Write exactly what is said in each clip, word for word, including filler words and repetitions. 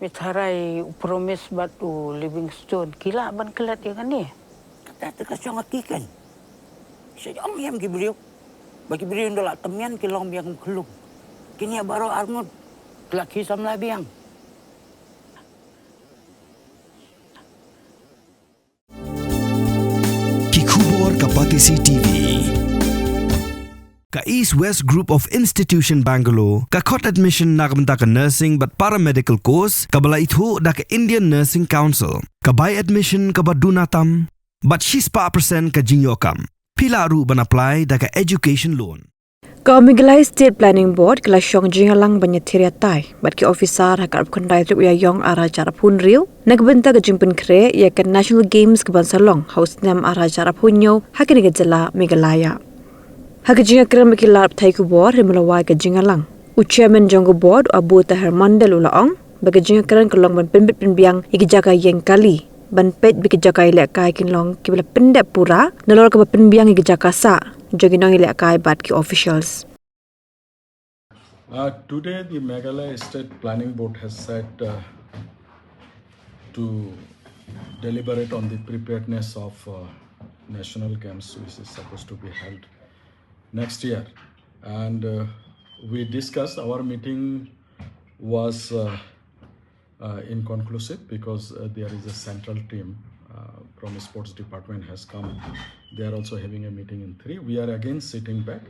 Tharai u Promise bad u Livingstone ki lah ban klet ïa kane. Kata te ka shong ha ki kan. Sha jong ïam ki briew. Ba ki briew ynda la tymmen ki long biang kum khlum. Kine baroh arngut ki la ki samla biang. Ki khubor ka Batesi T V. Ka East West Group of Institution Bangalore ka khot admission na ka bynta ka nursing bad paramedical course kaba la ithuh da ka Indian Nursing Council. Ka bai admission kaba duna tam bad shispah percent ka jingïoh kam. Phi lah ruh ban apply da ka education loan. Ka Meghalaya State Planning Board ka la shong jingïalang ban ïathir ïatai bad ki officer ha ka arphew khyndai tarik u Ïaïong arhajar arphew hynriew na ka bynta ka jingpynkhreh ïa ka National Games kaban sa long ha u snem arhajar arphew hynñiew ha kane ka jylla Meghalaya. Ha ka jingïakren bad ki lad pathai khubor hynrei ba la wai ka jingïalang, u chairman jong ka board u Abu Taher Mondal u la ong ba ka jingïakren ka long ban pynbit pynbiang ïa ki jaka ïeng kali, ban peit ba ki jaka ïalehkai kin long kiba la pyndep pura nalor kaba pynbiang ïa ki jaka sah jong ki nongïalehkai bad ki officials. Uh, today, the Meghalaya State Planning Board has sat uh, to deliberate on the preparedness of uh, National Games, which is supposed to be held next year. And uh, we discussed, our meeting was uh, uh, inconclusive because uh, there is a central team uh, from the sports department has come. They are also having a meeting in three. We are again sitting back.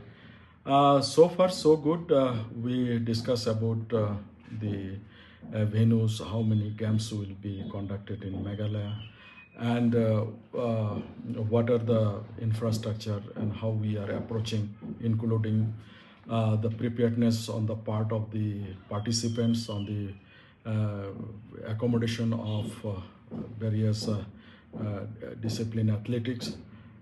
Uh, so far, so good. Uh, we discuss about uh, the uh, venues, how many games will be conducted in Meghalaya, and uh, uh, what are the infrastructure and how we are approaching, including uh, the preparedness on the part of the participants on the uh, accommodation of uh, various uh, uh, discipline athletics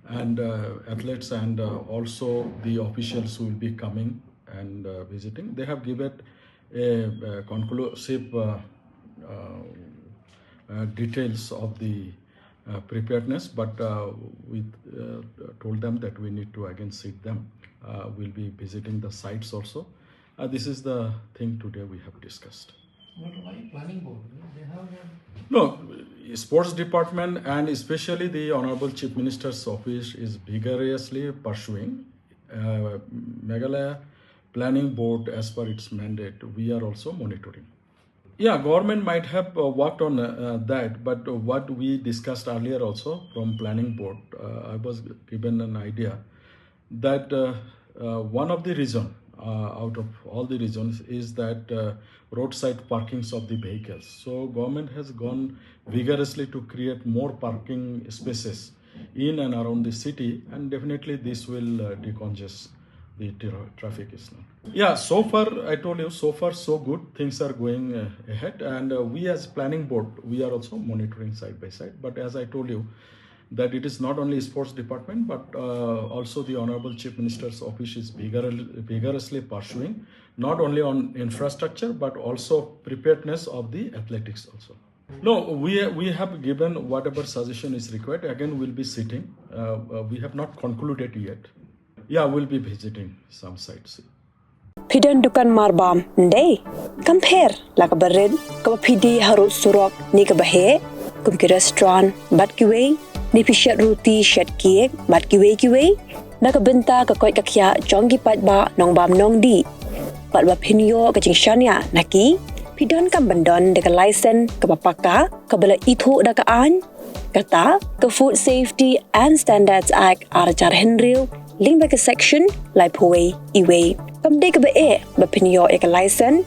and uh, athletes and uh, also the officials who will be coming and uh, visiting. They have given a, a conclusive uh, uh, uh, details of the uh, preparedness, but uh, we uh, told them that we need to again seat them. Uh, we'll be visiting the sites also. Uh, this is the thing today we have discussed. What about planning board? They have a No, sports department and especially the Honorable Chief Minister's office is vigorously pursuing. Uh, Meghalaya Planning Board, as per its mandate, we are also monitoring. Yeah, government might have uh, worked on uh, that, but what we discussed earlier also from planning board, uh, I was given an idea that uh, uh, one of the reason uh, out of all the reasons is that uh, roadside parkings of the vehicles. So government has gone vigorously to create more parking spaces in and around the city, and definitely this will uh, decongest the tra- traffic is not. Yeah, so far I told you, so far so good. Things are going uh, ahead, and uh, we as planning board, we are also monitoring side by side. But as I told you, that it is not only sports department but uh, also the Honorable Chief Minister's office is vigor- vigorously pursuing not only on infrastructure but also preparedness of the athletics also. No, we we have given whatever suggestion is required. Again, we'll be sitting. Uh, uh, we have not concluded yet. Yeah, we'll be visiting some sites. Phi don dukan marbam ndei? Kam pher la kaba rit, kaba phi die harud surok ne kaba heh, kum ki restaurant bad kiwei, ne phi shet ruti shet kiek bad kiwei kiwei. Na ka bynta ka koit ka khiah jong ki paidbah nongbam nongdih, bad ba phin ïoh ka jingshaniah na ki, phi don kam ban don da ka license kaba paka, kaba la ithuh da ka aiñ, kata ka Food Safety and Standards Act ar hajar hynriew, lyngba ka section laiphew wei iwei. Kam dei kaba eh ba phin ïoh ïa ka license.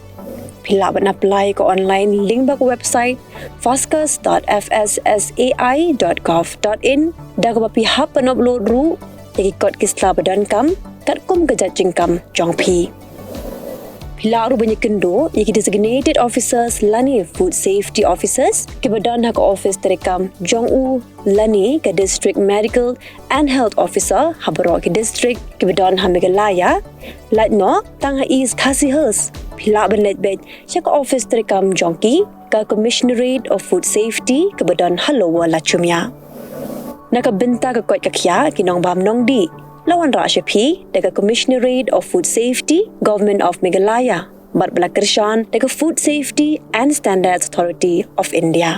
Phi lah ban apply ka online lyngba ka website fascus dot F S S A I dot gov dot in, da kaba phi hap ban upload ruh ïa ki kot ki sla ba donkam katkum ka jait jingkam jong phi. Phi lah ruh ban ïakynduh ïa ki designated officers lane food safety officers kiba don ha ka office treikam jong u lane ka district medical and health officer ha baroh ki district kiba don ha Meghalaya. Lait noh tang ha East Khasi Hills, phi lah ban leit beit sha ka office treikam jong ki, ka Commissionerate of Food Safety kaba don ha Lower Lachumia. Na ka bynta ka koit ka khiah ki nongbam nongdih, la wanrah sha phi da ka Commissionerate of Food Safety, Government of Meghalaya. bad ba la kyrshan da ka Food Safety and Standards Authority of India.